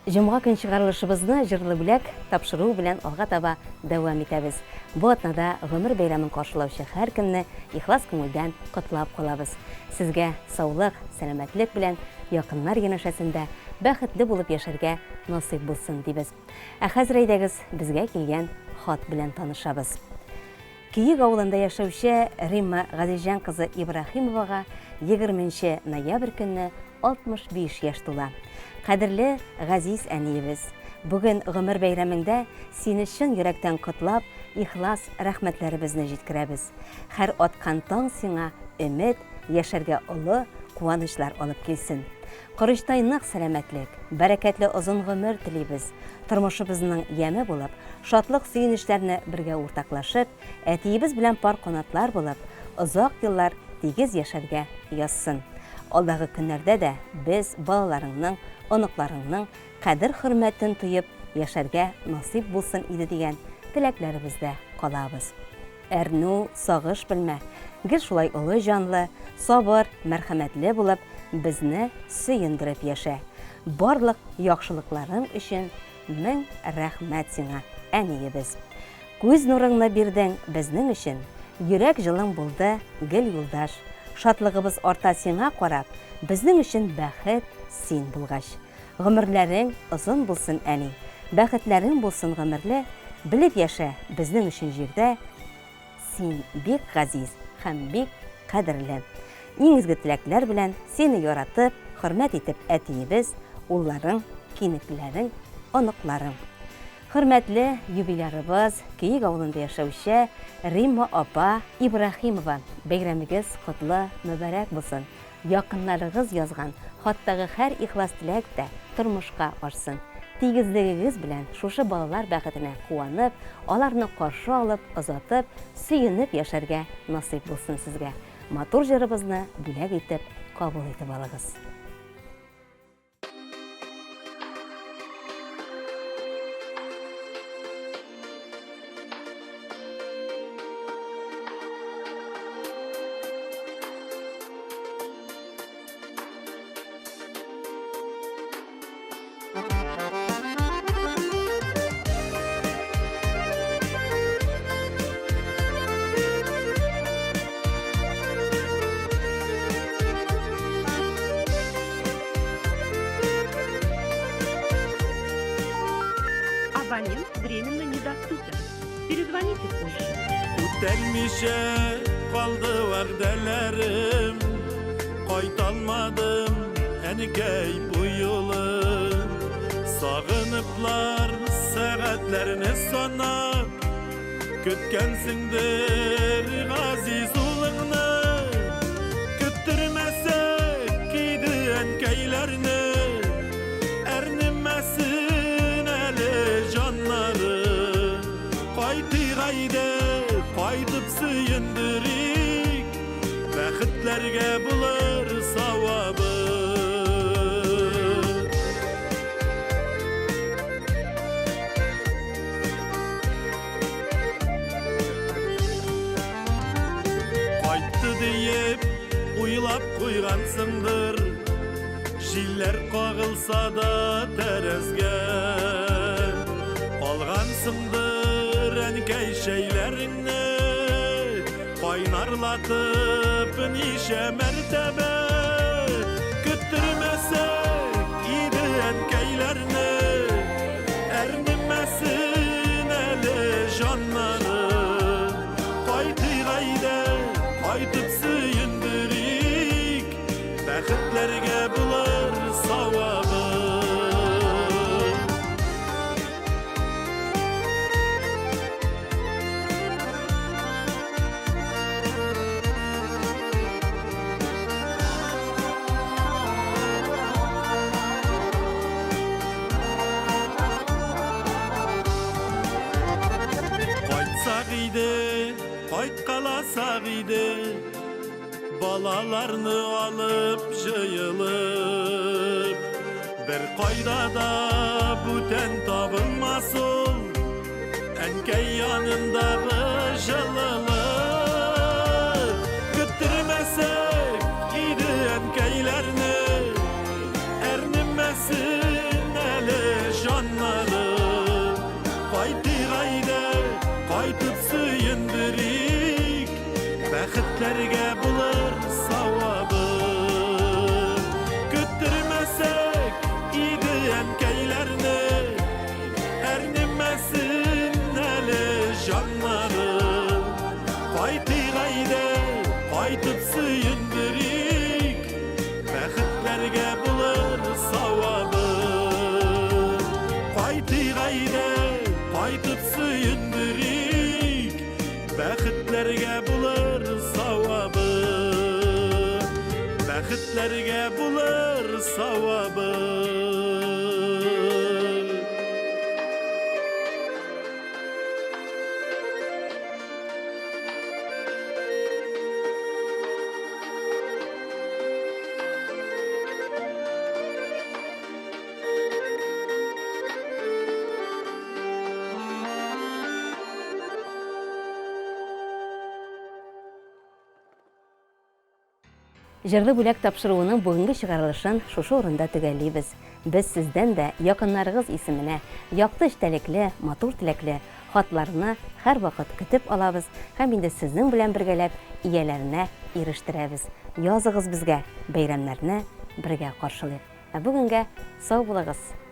Җомга көн чыгарылышыбызны җырлы бүләк тапшыруы белән алга таба дәвам итәбез. Бу атнада гомер бәйрәмен каршылаучы һәркемне ихлас күңелдән котлап калабыз. Сезгә саулык, сәламәтлек белән якыннар янәшәсендә бәхетле булып яшәргә насыйп булсын, дибез. Ә хәзер әйдәгез, безгә килгән хат белән танышабыз. Көек авылында яшәүче Римма Газизҗан кызы Ибраһимовага егерменче ноябрь көнне 65 яшь тула. Кадерле, газиз әниебез! Бүген гомер бәйрәмеңдә сине чын йөрәктән котлап, ихлас рәхмәтләребезне җиткерәбез. Һәр аткан таң сиңа өмет, яшәргә олы куанычлар алып килсен. Корычтай нык сәламәтлек, бәрәкәтле озын гомер телибез. Тормышыбызның яме булып, шатлык-сөенечләрне бергә уртаклашып, әтиебез белән пар канатлар булып, озак еллар тигез яшәргә язсын. Алдагы көннәрдә дә без балаларыңның, оныкларыңның кадер-хөрмәтен тоеп яшәргә насыйп булсын иде дигән теләкләребездә калабыз. Әрнү, сагыш белмә, гел шулай олы җанлы, сабыр, мәрхәмәтле булып, безне сөендереп яшә. Барлык яхшылыкларың өчен мең рәхмәт сиңа, әниебез. Күз нурыңны бирдең безнең өчен, йөрәк җылың булды гел юлдаш. Шатлыгыбыз арта сиңа карап, безнең өчен бәхет син булгач. Гомерләрең озын булсын, әни, бәхетләрең булсын гомерле, белеп яшә, безнең өчен җирдә син бик газиз һәм бик кадерле. Иң изге теләкләр белән сине яратып, хөрмәт итеп әтиебез, улларың, кинекләрең, оныкларың. Хөрмәтле юбилярыбыз, Көек авылында яшәүче Римма апа Ибраһимова, бәйрәмегез котлы, мөбарәк булсын! Якыннарыгыз язган хаттагы һәр ихлас теләк тә тормышка ашсын. Тигезлегегез белән шушы балалар бәхетенә куанып, аларны каршы алып, озатып, сөенеп яшәргә насыйп булсын сезгә. Матур җырыбызны бүләк итеп кабул итеп алыгыз. Абонент временно недоступен. Перезвоните позже. Үтәлмичә калды вәгъдәләрем, Кайталмадым, әнкәй, бу юлы. Сагыныплар сәгатьләрне санап, Көткәнсеңдер газиз улыңны. Көттермәсәк иде әнкәйләрне, Әрнемәсен әле җаннары. Кайтыйк әйдә, кайтып сөендерик, Бәхетләргә булыр савабы. Кайтты диеп уйлап куйгансыңдыр, Җилләр кагылса да тәрәзгә. Алгансыңдыр әнкәй чәйләреңне, Кайнарлатып ничә мәртәбә. Көттермәсәк иде әнкәйләрне, Әрнемәсен әле җаннары. Кайтыйк әйдә, кайтып сөендерик, Бәхетләргә булыр савабы. Кайтсак иде, кайткаласак иде, Балаларны алып җыелып, Бер кайда да бүтән табылмас ул Әнкәй янындагы җылылык. Көттермәсәк иде әнкәйләрне, Әрнемәсен әле. Бәхетләргә булыр савабы. Көттермәсәк иде әнкәйләрне, Әрнемәсен әле җаннары. Кайтыйк әйдә, кайтып сөендерик, Бәхетләргә булыр савабы. Кайтыйк әйдә, кайтып сөендерик, Бәхетләргә булыр савабы. Бәхетләргә булыр савабы. Җырлы бүләк тапшыруының бүгенге чыгарылышын шушы урында төгәллибез. Без сездән дә якыннарыгыз исеменә якты эчтәлекле, матур теләкле хатларны һәрвакыт көтеп алабыз һәм инде сезнең белән бергәләп ияләренә ирештерәбез. Языгыз безгә, бәйрәмнәрне бергә каршылыйк. Ә бүгенгә сау булыгыз!